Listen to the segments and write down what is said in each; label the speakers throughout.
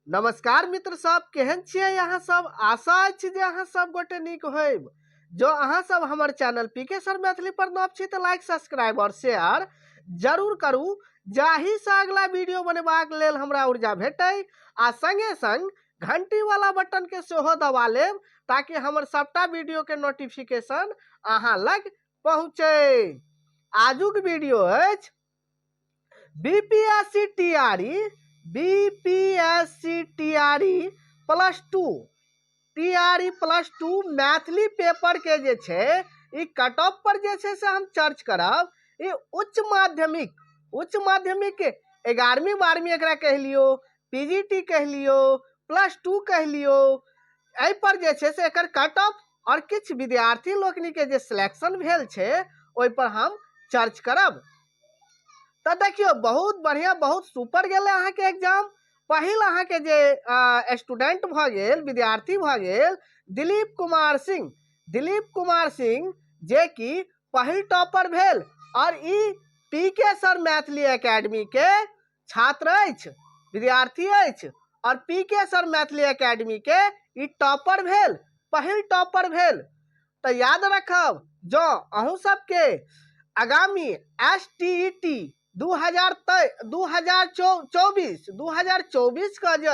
Speaker 1: नमस्कार मित्र सब, केहन छियै अहाँ सब? आशा अछि जे अहाँ सब गोटे नीक होइब। जो अहाँ सब हमर चैनल पी के सर मैथिली पर नव छी तऽ लाइक, सब्सक्राइब और शेयर जरूर करू, जाहि से अगला वीडियो बनेबाक लेल हमरा ऊर्जा भेटै, आ संगे संग घंटी वाला बटन के सेहो दबा लेब ताकि हमर सबटा वीडियो के नोटिफिकेशन अहाँ लग पहुँचे। आजुक वीडियो अछि BPSC TRE, BPSC TRE plus two, TRE plus two Maithili paper के जे छै ई कट ऑफ पर जे छै से हम चर्च करब। ई उच्च माध्यमिक, उच्च माध्यमिक 11वीं 12वीं एकरा कहि लियौ, पीजीटी कहि लियौ, प्लस टू कहि लियौ, एहि पर जे छै से एकर कट ऑफ और किछु विद्यार्थी लोकनि के जे सिलेक्शन भेल छै ओहि पर हम चर्च करब। तऽ देखियौ, बहुत बढ़िया, बहुत सुपर गेलै अहाँके एग्जाम। पहिल अहाँके जे स्टूडेंट भऽ गेल, विद्यार्थी भऽ गेल दिलीप कुमार सिंह। दिलीप कुमार सिंह जे कि पहिल टॉपर भेल और ई पी के सर मैथिली एकेडमी के छात्र अछि, विद्यार्थी अछि, और पी के सर मैथिली एकेडमी के ई टॉपर भेल, पहिल टॉपर भेल। तऽ याद रखब, जँ अहूँ सबके आगामी एस टी ई टी दू हजार दू हजार चौबीस, 2024 के जँ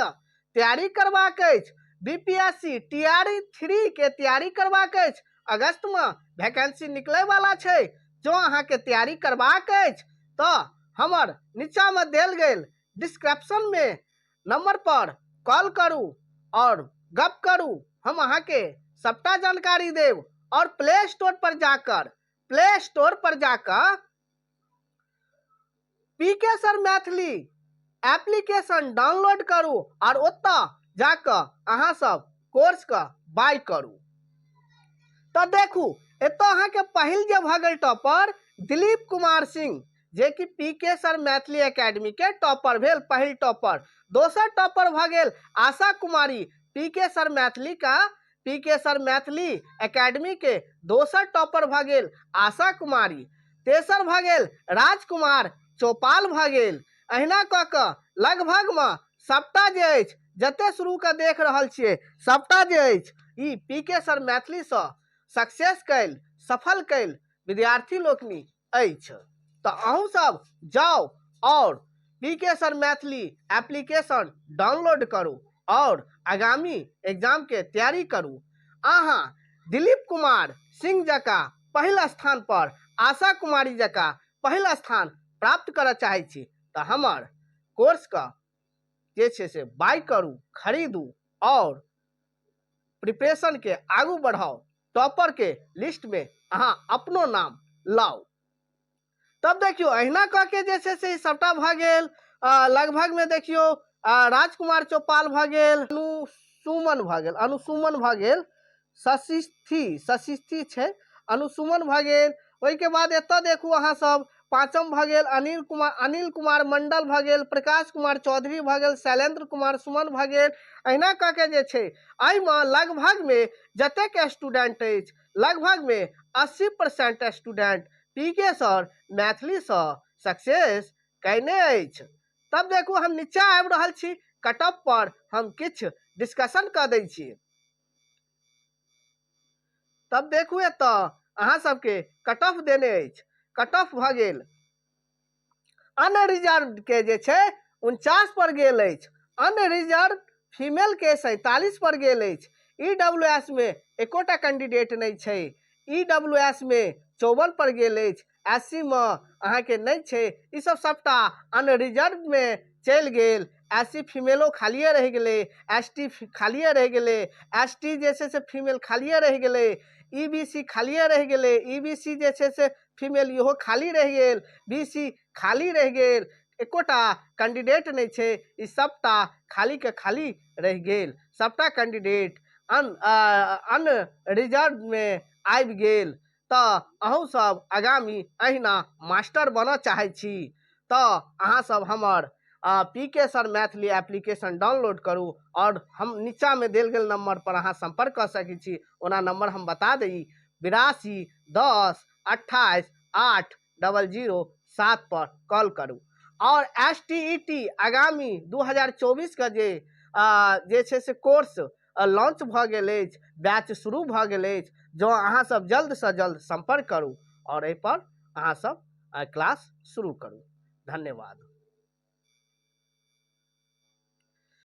Speaker 1: तैयारी करबाक अछि, B P S C T R E 3 के तैयारी करबाक अछि, अगस्तमे वैकेंसी निकलैवला छै, जँ अहाँके तैयारी करबाक अछि तऽ हमर नीचाँमे देल गेल डिस्क्रिप्शनमे नंबर पर कॉल करू और गप करू, हम अहाँके सबटा जानकारी देब। और प्ले स्टोर पर जाकर, प्ले स्टोर पर जाकर पी के सर मैथिली एप्लीकेशन डाउनलोड करू और ओतऽ जाकऽ अहाँ सब कोर्स के बाय करू। तऽ देखू, एतऽ अहाँके पहिल जे भऽ गेल टॉपर दिलीप कुमार सिंह, जे कि पी के सर मैथिली एकेडमी के टॉपर भेल, पहिल टॉपर। दोसर टॉपर भऽ गेल आशा कुमारी, पी के सर मैथिली का, पी के सर मैथिली एकेडमी के दोसर टॉपर भऽ गेल आशा कुमारी। तेसर भऽ गेल राजकुमार चौपाल भऽ गेल। अहिना कऽ कऽ लगभगमे सबटा जे अछि, जते शुरू कऽ देख रहल छियै, सबटा जे अछि ई पी के सर मैथिलीसँ सक्सेस कयल, सफल कयल विद्यार्थी लोकनि अछि। तऽ अहूँ सब जाउ और पी के सर मैथिली एप्लीकेशन डाउनलोड करू और आगामी एग्जाम के तैयारी करू। अहाँ दिलीप कुमार सिंह जकाँ पहिल स्थान पर, आशा कुमारी जकाँ पहिल स्थान प्राप्त करऽ चाहै छी तऽ हमर कोर्सके जे छै से बाय करू, खरीदू और प्रिपरेशन के आगू बढ़ाउ, टॉपर के लिस्ट में अहाँ अपनो नाम लाउ। तब देखियौ, अहिना कऽ के जे छै से सबटा भऽ गेल। लगभग में देखियौ, राजकुमार चौपाल भऽ गेल, अनुसुमन भऽ गेल, अनुसुमन भऽ गेल, शशिस्थी, शशिस्थी छै, अनुसुमन भऽ गेल। ओहिके बाद एतऽ देखू अहाँ सब, पाँचम भऽ गेल अनिल कुमार, अनिल कुमार मंडल भऽ गेल, प्रकाश कुमार चौधरी भऽ गेल, शैलेंद्र कुमार सुमन भऽ गेल। अहिना कऽ के जे छै एहिमे लगभगमे जतेक स्टूडेंट अछि, लगभगमे 80% स्टूडेंट पी के सर मैथिलीसँ सक्सेस कयने अछि। तब देखू, हम नीचा आबि रहल छी, कटअप पर हम किछु डिस्कशन कऽ दै छी। तब देखू, एतऽ अहाँ सबके कट ऑफ देने अछि। कट ऑफ भऽ गेल अनरिजर्व के जे छै 49 पर गेल अछि, अनरिजर्व फीमेल के 47 पर गेल अछि। ई डब्ल्यू एस मे एकोटा कैंडिडेट नहि छै, ई डब्ल्यू एस मे 54 पर गेल अछि, एस सी मे अहाँके नहि छै। ई सब सबटा अनरिजर्व मे चलि गेल। एस सी फीमेलो खालिए रहि गेलै, एस टी खालिए रहि गेलै, एस टी जे छै से फीमेल खालिए रहि गेलै, ई बी सी खालिए रहि गेलै, ई बी सी जे छै से फीमेल इहो खाली रहि गेल, बी सी खाली रहि गेल, एकोटा कैंडिडेट नहि छै, ई सबटा खालीके खाली रहि गेल। सबटा कैंडिडेट अनरिजर्वमे आबि गेल। तऽ अहूँ सब आगामी अहिना मास्टर बनऽ चाहै छी तऽ अहाँ सब हमर पी के सर मैथिली एप्लीकेशन डाउनलोड करू और हम नीचाँमे देल गेल नंबर पर अहाँ सम्पर्क कऽ सकै छी। ओना नंबर हम बता दी, 82 10 28 8 00 7 पर कॉल करू। और एस टी ई टी आगामी 2024 के जे जे छै से कोर्स लॉन्च भऽ गेल अछि, बैच शुरू भऽ गेल अछि। जँ अहाँसभ जल्दसँ जल्द सम्पर्क करू आओर एहिपर अहाँसभ क्लास शुरू करू। धन्यवाद।